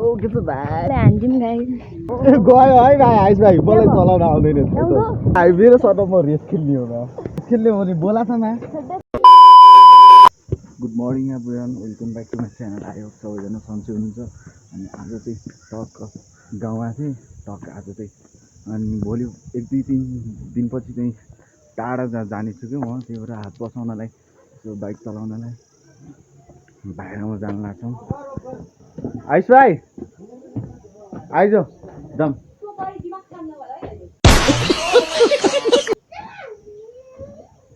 के छ भाइ हान्दिम गाई गयो है भाइ आइस भाइ मलाई चलाउन आउँदैन भाइ मेरो सटप म रेस खेल्ने हो रेस खेल्ने हो भने बोला छ मा good morning everyone welcome back to my channel I hope सबैजना सन्चै हुनुहुन्छ अनि आज चाहिँ टक्क गाउँ आएको थिएँ टक्क आज चाहिँ अनि भोलि 1-2-3 दिनपछि चाहिँ टाढा जानेछु कि म त्यही भएर हात बसाउनलाई त्यो बाइक चलाउनलाई बाहिरमा जान लाग्छौँ आइस भाइ आइज जाम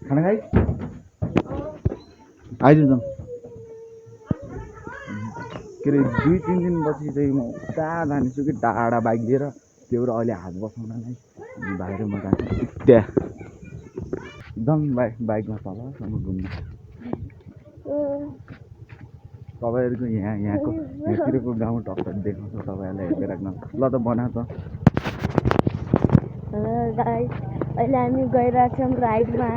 खाना खाइ आइज जाम के अरे 2-3 दिनपछि चाहिँ म उता जानेछु कि टाढा बाइक लिएर त्यो भएर अहिले हात बसाउनलाई बाहिरमा जान्छु त्यहाँ एकदम बाइकमा तलसम्म घुम्नु तपाईँहरूको यहाँतिरको गाउँ टक्क देखाउँछ तपाईँहरूलाई हेर्दै राख्नु ल त बना त अहिले हामी गइरहेछौँ राइडमा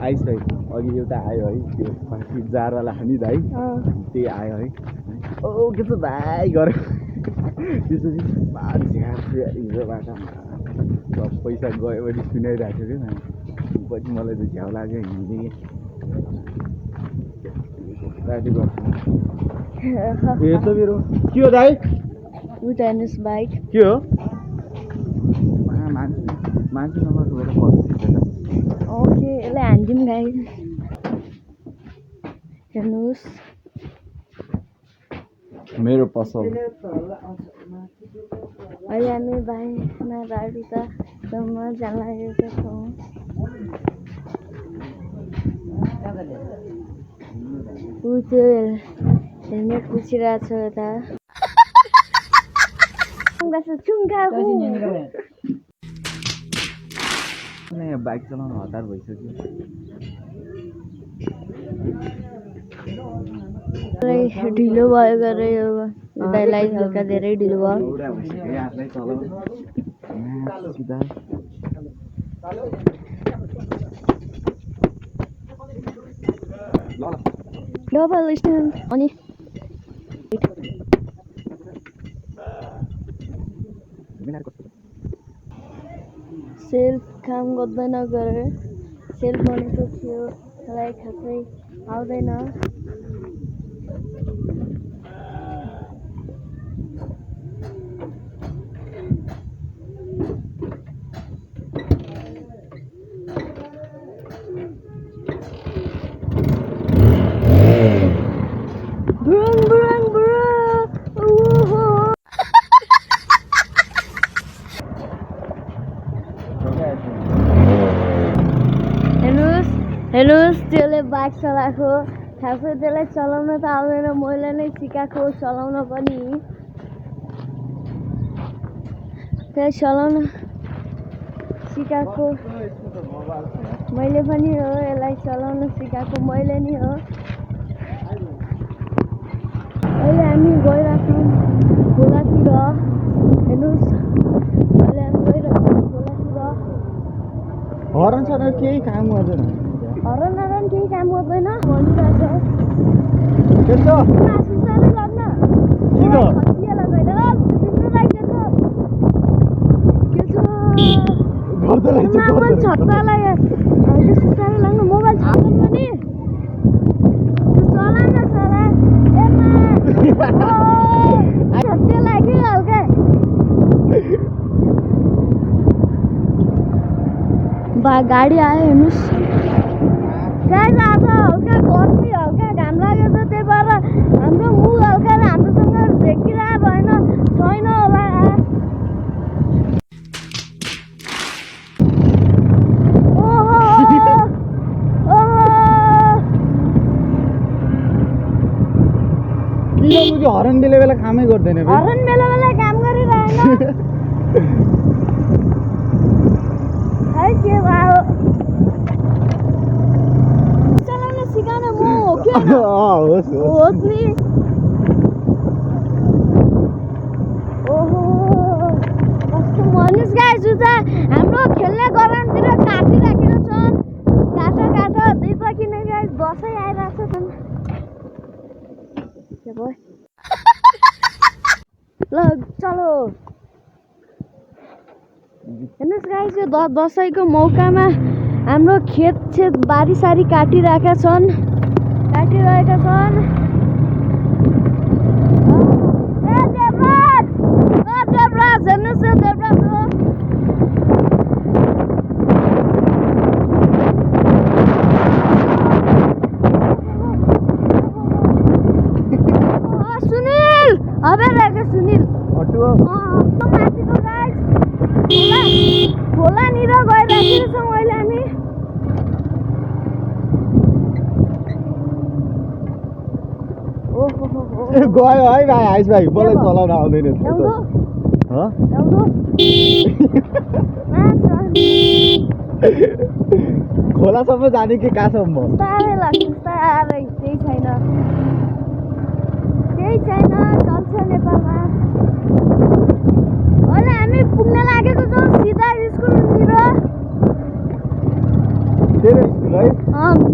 आइस भाइ अघि एउटा आयो है त्यो जारवाला खाने भाइ त्यही आयो है ओ के छ भाइ गर त्यसपछि हिजो बाटोमा पैसा गयो भने सुनाइरहेको थियो क्या पछि मलाई त झ्याउ लाग्यो हिँड्ने राति गर्छु हेर्छ मेरो के हो दाइ हेर्नुहोस् बाइक के हो मान्छे नगरेर बस्छ ओके यसलाई हान्दिम गाई हेर्नुहोस् मेरो पसल अहिले हामी बाइकमा राइडसम्म जान लागेका छौँ ऊ त्यो हेलमेट पुछिरहेको छ यता बाइक चलाउन हतार भइसक्यो ढिलो भयो गरे यो दाइलाई हल्का धेरै ढिलो भयो डबल स्ट्यान्ड अनि सेल्फ काम गर्दैन गरे सेल्फ भनेको थियो मलाई खासै आउँदैन हेर्नुहोस् त्यसले बाइक चलाएको खासै त्यसलाई चलाउन त आउँदैन मैले नै सिकाएको चलाउन पनि त्यसलाई चलाउन सिकाएको मैले पनि हो यसलाई चलाउन सिकाएको मैले नि हो अहिले हामी गइरहेछौँ खोलातिर हेर्नुहोस् अहिले हामी गइरहेछौँ खोलातिर हरन सर केही काम गर्दैन हरन केही काम गर्दैन भनिरहेछ छत्तालाई त्यस्तो साह्रो लाग्नु मोबाइल छ भने चला न चला छत्ते लाग्यो हल्का गाडी आयो हेर्नुहोस् गाइस आज हल्का गर्मी हल्का घाम लाग्यो छ त्यही भएर हाम्रो मुख हल्का राम्रोसँग देखिरहेको छैन होला हरन बेला कामै गर्दैन हरन बेला काम गरिरहेन है के भयो चलाउन सिकाउन म हो कि होस् नि ओहो कस्तो मनुष्य गाइस उता हाम्रो खेल्ने ग्राउन्डतिर काटिराखेको छ काठ क्या भयो ल चलो हेर्नुहोस् गाइस यो दसैँको मौकामा हाम्रो खेत बारीसारी काटिरहेका छन् देवराज हेर्नुहोस् यो देवराज हो सुनिल सुनिल माथिको गाइस खोलानिर गइरहेको छौँ अहिले हामी गयो है भाइ आइस भाइ मलाई चलाउन आउँदैन खोलासम्म जाने कि कहाँसम्म तारै लाग्छ तारै केही छैन चल्छ नेपालमा अहिले हामी पुग्न लागेको छौँ सिधा स्कुलतिर तेरो स्कुल है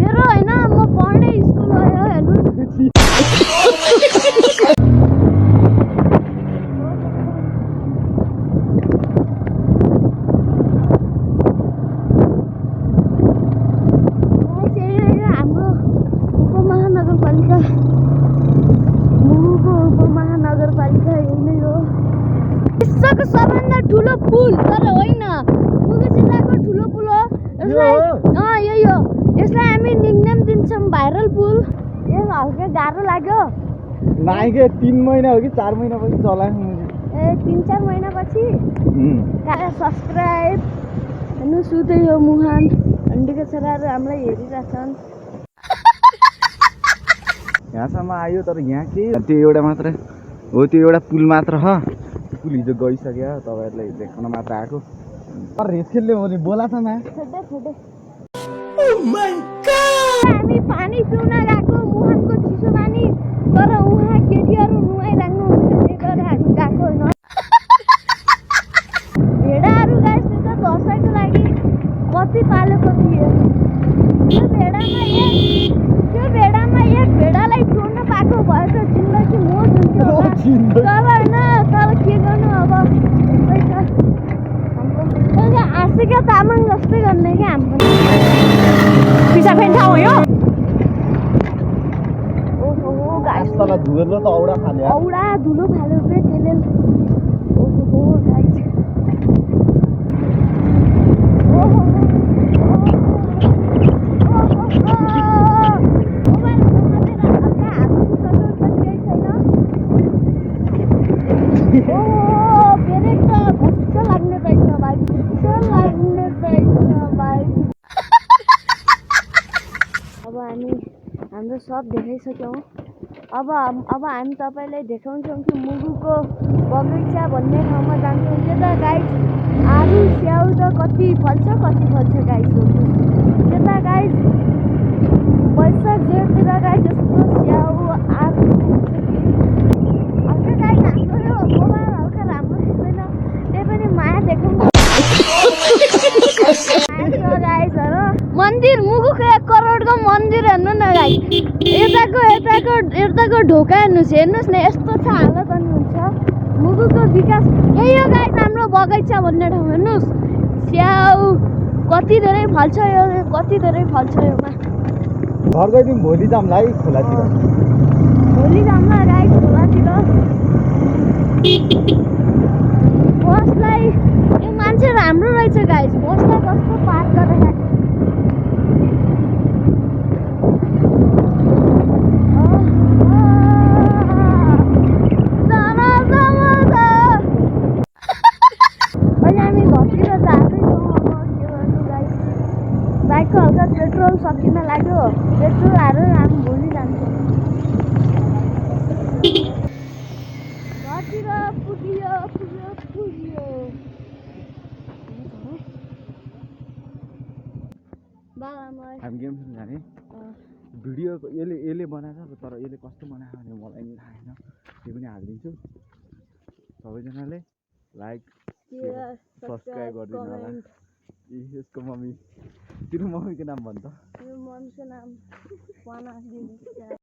मेरो होइन म पढ्ने स्कुल हो यो हेर्नुहोस् हाम्रो उपमहानगरपालिका यही नै हो विश्वको सबभन्दा ठुलो पुल तर होइन मुगु जिल्लाको ठुलो पुल हो यही हो यसलाई हामी निकनेम दिन्छौँ भाइरल पुल यो हल्का गाह्रो लाग्यो नाइके 3 महिना हो कि 4 महिनापछि चलाएँ ए 3-4 महिनापछि सब्सक्राइब हेर्नु सुते यो मुहान अन्डीको छोराहरू हामीलाई हेरिरहेछन् यहाँसम्म आयो तर यहाँ के त्यो एउटा मात्र हो त्यो एउटा पुल मात्र हो पुल हिजो गइसक्यो तपाईँहरूलाई देखाउन मात्र आएको रेस खेल्ने हो नि बोला छ मा हामी पानी पिउन गएको मुहानको चिसो पानी तर उहाँ केटीहरू नुहाइराख्नु हुन्छ त्यही भएर हामी गएको होइन भेडाहरू गाइस त दसैँको लागि कति पालेको थिए त्यो भेडामा एक भेडालाई छोड्न पाएको भए त जिन्दगी मोज हुन्थ्यो तर होइन तर के गर्नु अब हाम्रो आशिका तामाङ जस्तै गर्ने क्या हाम्रो पिसा फेरि ठाउँ हो ओहो गाइस तल धुलो त औडा फाल्यो औडा धुलो फाल्यो बे त्यसले ओहो गाइस हाम्रो सब देखाइसक्यौँ अब हामी तपाईँलाई देखाउँछौँ कि मुगुको बगैँचा भन्ने ठाउँमा जान्छौँ त्यता गाइस आलु स्याउ त कति फल्छ गाइस त्यता गाइस वैशाख जेठतिर गाइस यस्तो स्याउ आलु हल्का गाइस हाम्रो यो मोबाइल हल्का राम्रो छैन त्यही पनि माया देखाउँ मन्दिर मुगुको 1 करोडको मन्दिर हेर्नु न गाइस यताको ढोका हेर्नुहोस् न यस्तो छ हालत अनि हुन्छ मुगुको विकास यही हो गाइस हाम्रो बगैँचा भन्ने ठाउँ हेर्नुहोस् स्याउ कति धेरै फल्छ योमा घर गइदिउँ भोलि जाउँला है खोलातिर भोलि जाउँला गाइस खोलातिर बसलाई यो मान्छे राम्रो रहेछ गाइस बसलाई कस्तो पार्क गरेर हल्का पेट्रोल सकिन लाग्यो पेट्रोल हालेर हामी भोलि जान्छौँ घरतिर पुग्यो हामी गेम खेल्न जाने भिडियो यसले बनाएको तर यसले कस्तो बनाएको भने मलाई नि थाहा छैन त्यो पनि हालिदिन्छु सबैजनाले लाइक सब्सक्राइब गरिदिनु होला यसको मम्मी तेरो मम्मीको नाम भन्छ मेरो मम्मीको नाम पाना दिदी